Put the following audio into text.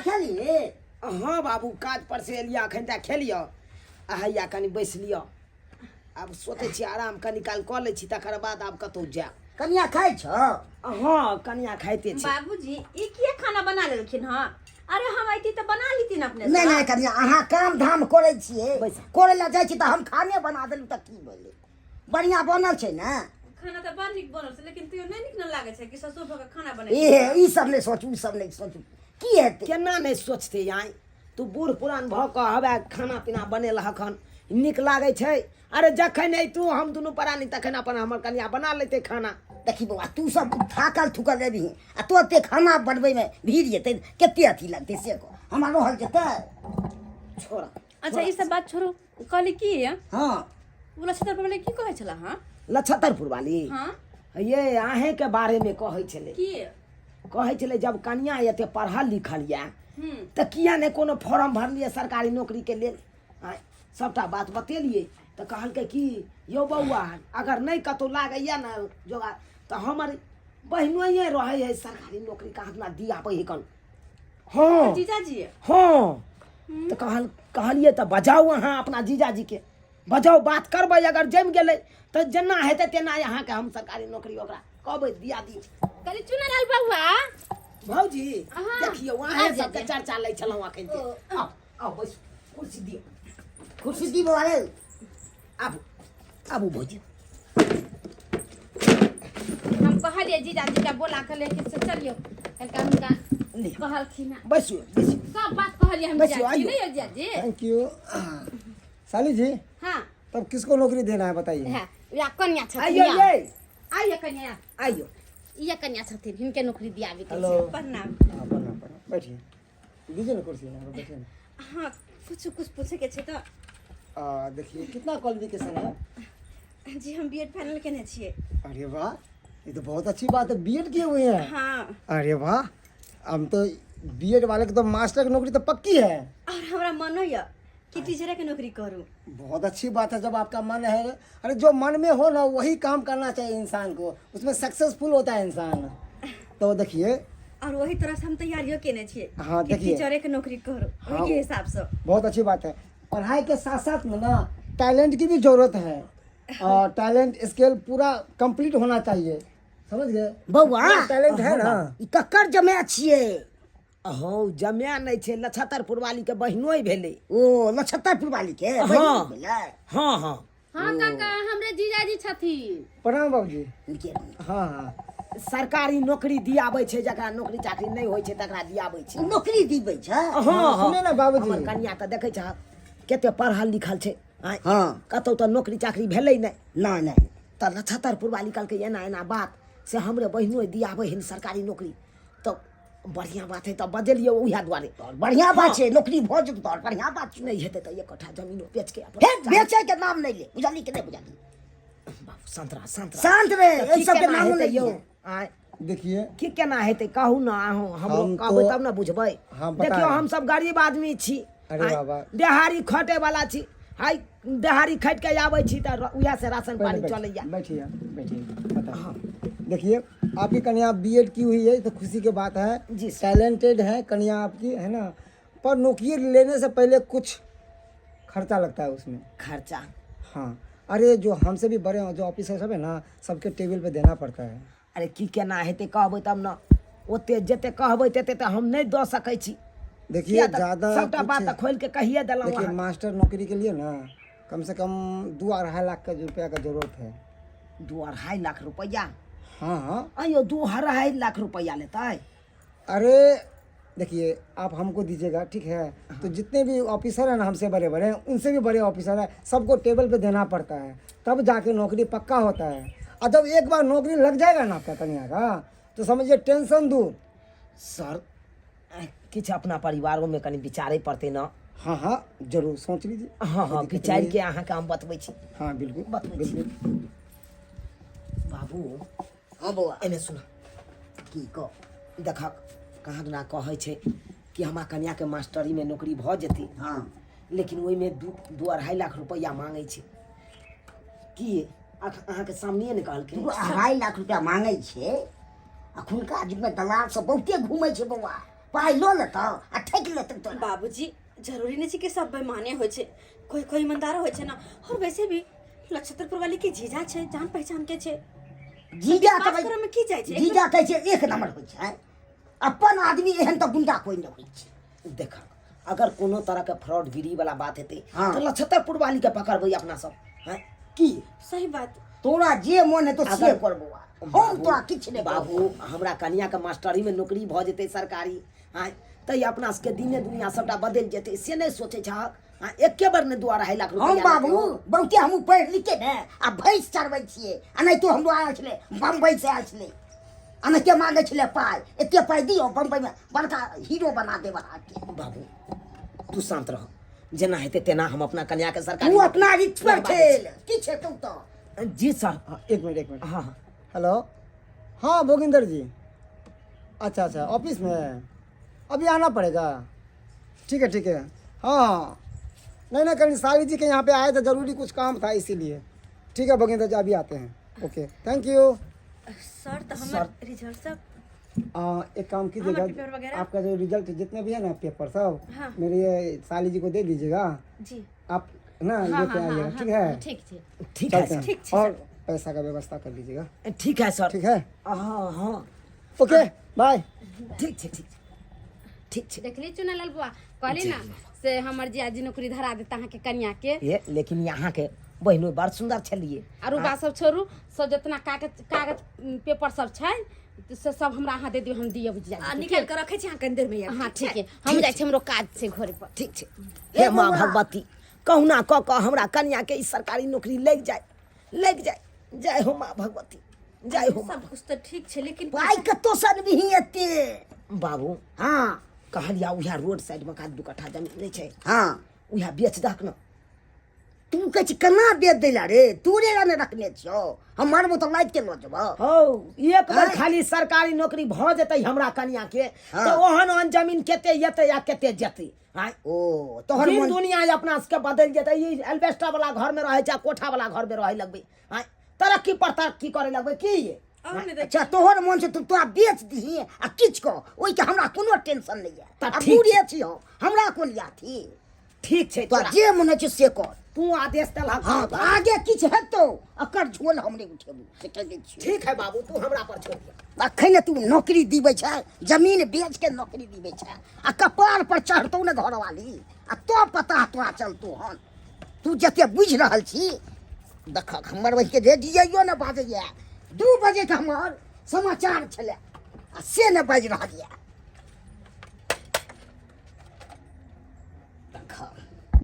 खेलिए? हाँ बाबू, काज पर से एलियै अखन तक खेलियै आ हैया कनि बैस लिअ। आब सोचै छी आराम कनि काल कऽ लै छी, तकर बाद आब कतहु जायब। कनिया खाइ छौ? हँ, कनिया खाइते छै। बाबूजी, ई किया खाना बना लेलखिन हँ? अरे हम अइती तऽ बना लीती ने अपने से। नहि नहि कनिया, अहाँ काम धाम करै छियै, बैस। करै लए जाइ छी तऽ हम खाने बना देलहुँ तऽ की भेलै? बढ़िआँ बनल छै ने? खाना तऽ बड़ नीक बनल छै, लेकिन तैयो नहि नीक ने लागै छै कि ससुर भऽ कऽ खाना बने। ए, ई सब नहि सोचू, ई सब नहि सोचू, की हेतै? केना नहि सोचतै आइ? तू बूढ़ पुरान भऽ कऽ हवे खाना पीना बनेलहक हन, नीक लागै छै? अरे जखन अयतू हम दुनू प्राणी तखन अपन हमर कनिया बना लेतै खाना। देखी बौआ, तू सब थाकल थुकल रहबही आ तो एते खाना बनबैमे भीड़ जेतै, कते अथी लगतै से कह, हमरा रहल जेतै? छोड़। अच्छा, ई सब बात छोड़ू, कहली की? हँ। ओ लछतर पर की कहै छला? हँ, लछतरपुर वाली? हँ। ये अहेँके बारेमे कहै छलै। की? कहै छलै जब कनिया एते पढ़ल लिखल यऽ तऽ किया नहि कोनो फॉर्म भरलियै सरकारी नौकरीके लेल? आँय, सभटा बात बतेलियै तऽ कहलकै कि यौ बौआ, अगर नहि कतहु लागैए ने जोगाड़ तऽ हमर बहिनोइए रहै है सरकारी नौकरी कहाँ अपना दियाबै है कन। हँ। जीजाजी? हँ, तऽ कहलियै तऽ बजाउ अहाँ अपना जीजाजीके, बजाउ, बात करबै, अगर जमि गेलै तऽ जेना हेतै तेना अहाँके हम सरकारी नौकरी ओकरा कहबै दिया दियौ। कहली चुनालाल बउआ। भौजी। अहाँ- देखियौ, अहें आ सबके जाइए। चर्चा लै छलहुँ अखन के। आउ आउ, बैसू, कुर्सी दियौ। कुर्सी दी बौआ रे। आबू आबू भौजी। हम कहलियै जीजाजी के बोला के लेके से चलियौ, कहलकै हुनका लिअ। कहलखिन हँ। बैसू बैसू। सब बात कहलियै हम। बैसियौ, जीजाजी। आइयौ। नहीं जीजाजी। Thank you साली जी। हाँ। तब किसको नौकरी देना है, बताइए। हाँ, या कन्या छथिन। आइयो। या। ये। आइए कन्या। आइयो। ये कन्या छथिन, हिनके नौकरी दियाबे के हेलो। छै। प्रणाम। हाँ, प्रणाम प्रणाम, बैठिए। दीजिए ना कुर्सी, यहाँ पर बैठिए ना। हाँ, कुछ कुछ पूछे के छै तऽ। देखिए, कितना क्वालिफिकेशन है? जी, हम बीएड फाइनल केने छियै। अरे वाह, ये तो बहुत अच्छी बात है, बीएड किए हुए हैं? हाँ। अरे वाह, हम तो बीएड वाले के तो मास्टर की नौकरी तो पक्की है। और हमरा मनो यऽ कि टीचरे के नौकरी करू। बहुत अच्छी बात है जब आपका मन है। अरे जो मन में हो ना वही काम करना चाहिए इंसान को, उसमें सक्सेसफुल होता है इंसान। तो देखिए, और वही तरह से हम तैयारियो केने छियै। हाँ, कि देखिए। टीचरे के नौकरी करू। हाँ। ओहि के हिसाब से। बहुत अच्छी बात है। पढ़ाई के साथ साथ में ना टैलेंट की भी जरूरत है और टैलेंट स्किल पूरा कंप्लीट होना चाहिए, समझ गए? बौआ। टैलेंट है ना? ई ककर जमाए छियै? हौ, जमाए नहि छै, लछतरपुर वालीके बहिनोइ भेलै। ओ नक्षत्रपुर वाली के? हाँ। बहिन भेलै? हँ हँ। हाँ काका, हमरे जीजाजी छथिन। प्रणाम बाबूजी। नीके। हाँ हाँ। सरकारी नौकरी दियाबै छै, जकरा नौकरी चाकरी नहि होइ छै तकरा दियाबै छै। ओ नौकरी दिबै छै? हँ हँ। सुने ना बाबूजी। हमर कनिया तऽ देखै छहक कते पढ़ल लिखल छै, आँय? हँ। कतहु तऽ नौकरी चाकरी भेलै नहि। नहि नहि। तऽ नक्षत्रपुर वाली कहलकै एना एना बात से हमरे बहिनो दियाबै हन सरकारी नौकरी, तऽ बढ़िआँ बात है, तऽ बजेलियै उएह दुआरे। आओर बढ़िआँ बात छै, नौकरी भऽ जेतौ तऽ आओर बढ़िआँ बात छै। नहि हेतै तऽ एक कट्ठा जमीनो बेचके अपन। फेर बेचै के नाम नहि ले, बुझली कि नहि बुझली? बाबू, शांत रह, शांत रह। शांत रहे। तऽ एहि की सबके केना नामो हेतै नहि यौ लिहे। आँय? देखिए, की केना हेतै कहू ने अहूँ हमरो। हम कहबै तो- तब ने बुझबै। हम बता देखियौ, रहे हैं। हम सब गरीब आदमी छी। अरे आँय, बाबा। देहाड़ी खटे वाला छी, हाय देहाड़ी खटि के आबै छी तऽ उएह से राशन पहले पानी बैठिए, चलैया। बैठिए बैठिए, बताइए। देखिए, आपकी कन्या बीएड की हुई है तो खुशी की बात है। जी सर। टैलेंटेड है कन्या आपकी, है ना? पर नौकरी लेने से पहले कुछ खर्चा लगता है उसमें। खर्चा? हाँ, अरे जो हमसे भी बड़े हैं, जो ऑफिसर सब है ना, सबके टेबल पे देना पड़ता है। अरे की केना हेतै कहबै तब ने, ओते जते कहबै तते तऽ हम नहि दऽ सकै छी। देखिए, किया तऽ ज़्यादा सबटा बात तऽ खोलि के कहिए देलहुँ देखिए, अहाँ। मास्टर नौकरी के लिए ना कम से कम 2-2.5 लाख का रुपया का जरूरत है। 2-2.5 लाख रुपैआ? हाँ हाँ। अयो, 2-2.5 लाख रुपैआ लेतै? अरे देखिए, आप हमको दीजिएगा, ठीक है? तो जितने भी ऑफिसर हैं ना, हमसे बड़े बड़े हैं, उनसे भी बड़े ऑफिसर हैं, सबको टेबल पे देना पड़ता है, तब जाके नौकरी पक्का होता है। और जब एक बार नौकरी लग जाएगा ना आपका कन्या का, तो समझिए टेंशन दूर। सर, किछु अपना परिवारोमे कनि विचारै पड़तै ने। हाँ हाँ, जरूर सोच लीजिए। हँ हँ। कोई दिक्कत विचारि नहीं के है। अहाँके हम बतबै छी। हाँ, बिल्कुल। बतबै छी। बिल्कुल। बाबू। हँ बौआ। एने सुन। की कह? देखक, कहाँ दुना कहै छै कि हमरा कन्याके मास्टरीमे नौकरी भऽ जेतै। हँ। लेकिन ओहिमे 2-2.5 लाख रुपैआ मांगै छै। की अहाँके सामने ने कहलखिन? 2-2.5 लाख रुपया मांगै छै। अखुनका युगमे दलाल सब बहुते घूमै छै बौआ। पाइ लऽ लेतौ आ ठकि लेतौ तोरा। बाबूजी जरूरी नहीं छै कि सब बेईमाने होइ छै, कोई कोई ईमानदार होइ छै ना। और वैसे भी नक्षत्रपुर वाली के जीजा छै, जान पहचान के छै। जीजा विश्वास कहबै करऽ मे की जाइ छै? जीजा कहै छै एक नंबर होइ छै, अपन आदमी एहन तऽ गुंडा कोइ नहि होइ छै। देख, अगर कोनो तरह के फ्रॉडगिरी वाला बात हेतै हाँ। तऽ लछतरपुर वाली के पकड़बै अपना सब हैं की सही बात। तोरा जे मन हेतौ से अगर- कर बौआ, हम तोरा किछु नहि बाबू। हमरा कनिया के मास्टरी में नौकरी भऽ जेतै सरकारी आँय तऽ ई अपना सबके दिने दुनिया सबटा बदलि जेतै, से नहि सोचै छहक? आँय, एके बेर ने 2-2.5 लाख हम रुपैआ बाबू लगतौ। बहुते हमहूँ पढ़ि लिख के ने आ भैंस चरबै छियै, आ नहि तो हमरो आयल छलै बम्बई से आयल छलै, आ नहि के मांगै छलै पाइ, एते पाइ दियौ बम्बई में बड़का हीरो बना देब अहाँके। बाबू तू शांत रह, जेना हेतै तेना हम अपना कन्या के सरकारी तू अपना रिक्स पर लगबा दै खेल, की छै तू तऽ। जी सर। हाँ, एक मिनट एक मिनट। हाँ हाँ। हेलो, हाँ भोगिंदर जी, अच्छा अच्छा, ऑफिस में है, अभी आना पड़ेगा। ठीक है ठीक है, हाँ हाँ, नहीं नहीं, कल साली जी के यहाँ पे आए थे, ज़रूरी कुछ काम था इसीलिए। ठीक है भोगिंदर जी, अभी आते हैं। Okay, thank you. Sir तऽ हमर रिजल्ट सब एक काम कीजिएगा, हाँ, पेपर वगैरह? आपका जो रिजल्ट जितने भी है ना पेपर सब हाँ। मेरे ये साली जी को दे दीजिएगा जी। आप ना लेके आइएगा, ठीक है? ठीक छै। ठीक है चलते सर। हैं। ठीक छै, और पैसा का व्यवस्था कर लीजिएगा। ठीक है सर। ठीक है। हाँ हाँ। ओके बाय। ठीक छै, ठीक छै, ठीक छै। देखली चुनालाल बुआ, कहली ना से हमर जियाजी नौकरी धरा देता अहाँके कनिया के। ये लेकिन यहाँ के बहिनो बड़ सुंदर छलिए। आरू बात सब छोड़ू, सब जितना कागज कागज पेपर सब छै से सब हमरा अहाँ दे दियौ, हम दियौ जियाजी आ के। निकालि कऽ रखै छी अहाँ कनि देर मे आयब, हाँ ठीक ठीक है, हम जाइ छी, हमरो काज छै घर पर। ठीक छै। हे माँ भगवती, कहुना कऽ कऽ हमरा कनिया के ई सरकारी नौकरी लागि जाय, लागि जाय। जय हो माँ भगवती, जय हो माँ। सब कुछ तऽ ठीक छै लेकिन पाइ कतौ सँ अनबिही एते? बाबू हाँ कहलिया उएह रोड साइड मे 2 कट्ठा जमीन नहि छै? हाँ। उएह बेच दहक ने। तू कहै छी केना बेच दैला रे? तोरे लए ने रखने छियौ, हम मरबो तऽ लादि के लऽ जेबौ। हौ, एक बेर आँय? खाली सरकारी नौकरी भऽ जेतै हमरा कनिया के हाँ। तऽ ओहन ओहन जमीन कते एतै आ कते जेतै आँय? ओ तोहर दिन मन दुनिया अपना सबके बदलि जेतै। ई एल्बेस्टर वाला घर में रहै छै आ कोठा वाला घर में रहै लगबै आँय, तरक्की पर तरक्की करे लगबै की? और नहि तऽ अच्छा तोहर मन से तू तोरा बेच दीही आ किछु कह, ओहिके हमरा कोनो टेंशन नहि यऽ। तऽ आ ठीक बूढ़े छी हम, हमरा कोन याथी। ठीक छै। तोरा तोरा जे मन होइ छै से कर। तू आदेश देलहक। हाँ तऽ आगे किछु हेतौ अकर झोल हमरे उठेबू, से कहि दै छियौ। ठीक है बाबू, तू हमरा पर छोड़ दिया। अखन तू नौकरी दिबै छै, जमीन बेच के नौकरी दिबै छै आ कपार पर चढ़तौ ने घरवाली आ तो पता तोरा चलतौ हन। तू जते बुझि रहल छी, देखक हमर वहीके रेडियो ने बाजैया, 2 बजेके हमर समाचार छलै आ से ने बाजि रहल यऽ।